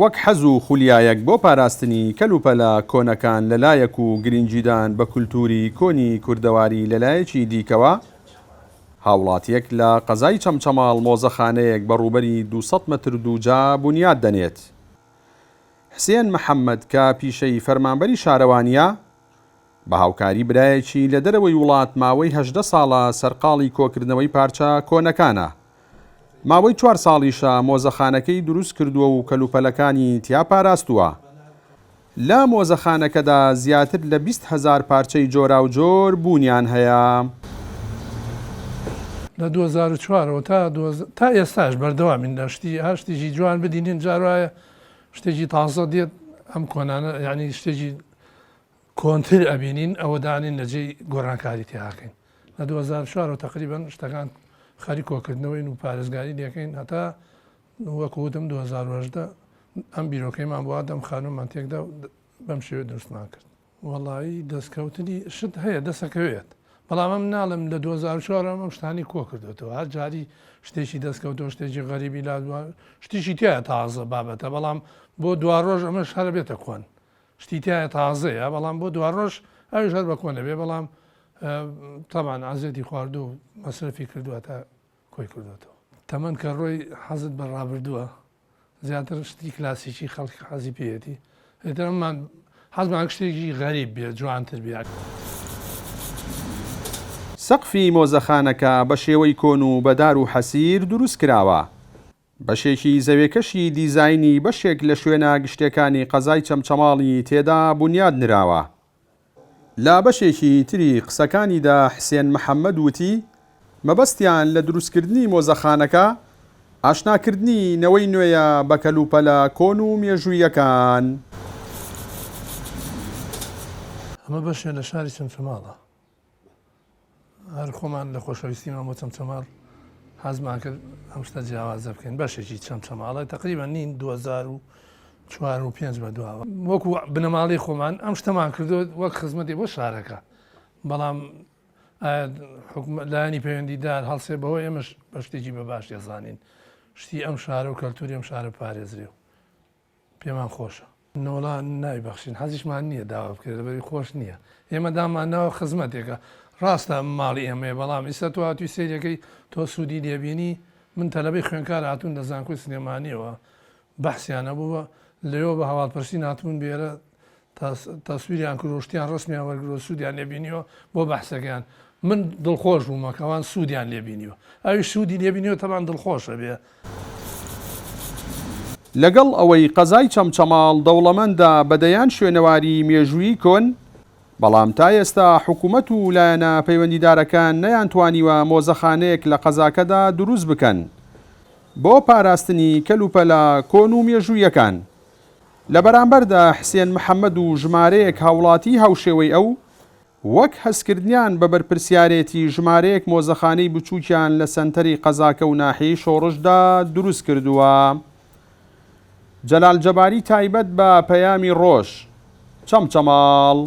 وەک حەز و خولیایەک بۆ پاراستنی کەلوپەلە کۆنەکان لە لایەک و گرنگیدان بە کولتووری کۆنی کوردەواری لە لایەکی دیکەوە، هاوڵاتییەک لە قەزای چەمچەماڵ مۆزەخانەیەک بە ڕووبەری 200 مەتر دووجا بونیاد دەنێت. حسێن محەمەد کە پیشەی فەرمانبەری شارەوانییە، بە هاوکاری برایەکی لە دەرەوەی وڵات ماوەی 18 ساڵە سەرقاڵی کۆکردنەوەی پارچە کۆنەکانە. ماوەی چوار ساڵیشە مۆزەخانەکەی دروست کردووە و کەلوپەلەکانی تیا پاراستووە. لە مۆزەخانەکەدا زیاتر لە 20 هەزار پارچەی جۆراوجۆر بوونیان هەیە. لە 2004 ەوە تا تا ئێستاش بەردەوامین لە شتی هەر شتێکی جوان بدینین جار وایە شتێکی تازە دێت ئەم کۆنانە یعنی شتێکی کۆنتر ئەبینین ئەوە دانین لە جێی گۆڕانکاری تیاکەین لە 2004 ەوە تقریبا شتەکان خەریک کۆکردنەوەین و پارێزگاری لەکەین هەتا وەکو وتم 2018 ئەم بیرۆکەیمان بۆ هات ئەم خانوومان تێکدا و بەم شێوەیە دروستمان کرد. وەڵایی دەستکەوتنی شت هەیە دەسەکەوێت بەڵام ئەم ناڵێم لە 2004 ئەم شتانی کۆ کردوێتەوە هەر جاری شتێکی دەستکەوتەوە شتێکی غەریبی لا شتیشی تایە تازە بابەتە بەڵام بۆ دواڕۆژ ئەمەش هەرە بێتە کۆن شتی تایە تازەیە بەڵام بۆ دواڕۆژ ئەویش هەر بە کۆن دەبێ بەڵام تەبان عەزێتی خواردوو و مەسرەفی کردووە تا کۆی کردوێتەوە تەمەن کە ڕۆی حەزت بە ڕابردووە زیاتر شتی کلاسیکی خەڵک حەزی پێیەتی ئیتر ئەممان حەزمان شتێکی غەریب بێ جوانتر بێ. سەقفی مۆزەخانەکە بە شێوەی کۆن و بە دار و حەسیر دروست کراوە. بەشێکی زەوێکەشی دیزاینی بەشێک لە شوێنە گشتێکانی قەزای چەمچەماڵی تێدا بونیاد نراوە. لە بەشێکی تری قسەکانیدا حسێن محەمەد وتی، مەبەستیان لە دروستکردنی مۆزەخانەکە، ئاشناکردنی نەوەی نوێیە بە کەلوپەلە کۆن و مێژووییەکان. ئەمە بەشێ لە شاری چەمچەماڵە. هەر خۆمان لە خۆشەویستیمان بۆ چەمچەماڵ حەزمان کرد ئەم شتە جیاوازە بکەین بەشێکی چەمچەماڵە تقریبا نین 2004 و 5 بە دواوە وەکو بنەماڵی خۆمان ئەم شتەمان کردو وەک خزمەتی بۆ شارەکە بەڵام لایەنی پەیوەندیدار هەڵسێ بەوە ئێمەش بە شتێکی بە باش دەزانین شتی ئەم شارە و کەلتوری ئەم شارە پارێزرێ و پێمان خۆشە. نەوەڵا نایبەخشین حەزیشمان نییە داوا بکرێت لەبەری خۆش نییە ئێمە دامان ناوە خزمەتێکە ڕاستە ئەم ماڵی ئێمەیە بەڵام ئیستا تۆ هاتووی سەیرەکەی تۆ سوودی لێبینی من تەلەبەی خوێنکار هاتوون لە زانکۆی سلێمانیەوە بەحسیان هەبوو لەوێوە بە هەواڵپرسین هاتبوون بێرە تەسویریان کرد و شتیان ڕسمیان وەرگرو سوودیان لێ بینیوە بۆ بەحسەکەیان من دڵخۆش بوومە کەوان سوودیان لێ بینیوە ئەویش سوودی لێ بینیوە تەبان دڵخۆشە بێ. لەگەڵ ئەوەی قەزای چەمچەماڵ دەوڵەمەندە بە دەیان شوێنەواری مێژوویی کۆن، بەڵام تا ئێستا حکومەت و لایەنە پەیوەندیدارەکان نەیانتوانیوە مۆزەخانەیەک لە قەزاکەدا دروست بکەن بۆ پاراستنی کەلوپەلە کۆن و مێژووییەکان. لە بەرامبەردا حسێن محەمەد و ژمارەیەک هاوڵاتی هاوشێوەی ئەو، وەک هەستکردنیان بە بەرپرسیارێتی ژمارەیەک مۆزەخانەی بچووکیان لە سەنتەری قەزاکە و ناحیەی شۆڕشدا دروستکردووە. جەلال جەباری تایبەت بە پەیامی ڕۆژ، چەمچەماڵ.